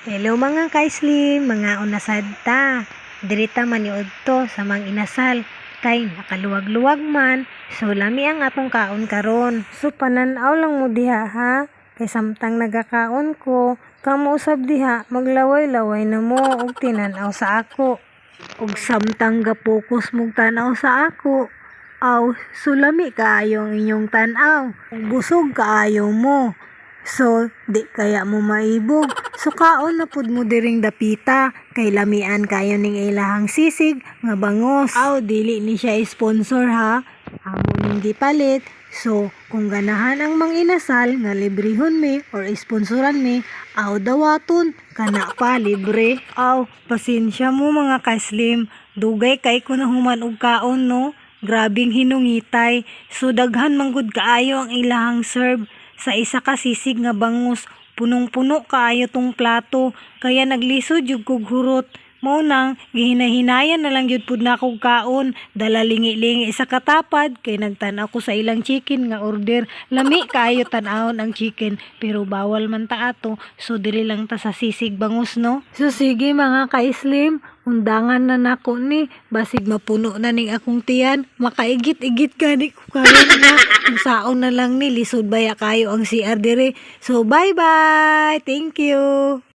Hello, mga ka-slim, mga unasad ta. Diri ta maniudto sa Mang Inasal kay nakaluwag-luwag man, so lami ang atong kaon karon. So panan-aw lang mo diha ha, kay samtang nagakaon ko, kamo usab diha maglaway-laway na mo og tinan-aw sa ako. Ug samtang ga-focus mog tan-aw sa ako, aw, so lami kaayo ang inyong tan-aw. Busog kaayo mo. So, di kaya mo maibog. So, kaon na pud mo diring dapita kay lamian kayo ning ilahang sisig nga bangos. Aw, dili ni siya sponsor ha. Amo ning gipalit. So, kung ganahan ang Mang Inasal nga librehon mi or sponsoran mi, aw, dawaton kana pa libre. Aw, pasensya mo, mga ka-slim. Dugay kay ko na human og kaon, no. Grabing hinungitay. So daghan manggod kaayo ang ilahang serve sa isa ka sisig nga bangus. Punong-puno kaayo tong plato kaya naglisod jud kog hurot. Mao nang gihinay-hinayan na lang jud pud nako kaon, dala lingi-lingi sa katapad kay nagtan-aw ko sa ilang chicken nga order. Lami kaayo tan-awon ang chicken, pero bawal man ta ato, so diri lang ta sa sisig bangus, no. So sige, mga ka-slim, undangan na nako ni, basig mapuno na ning akong tiyan. Makaigit-igit gani ko karon nga unsaon na lang ni, lisod baya kayo ang CR dire. So bye bye, thank you.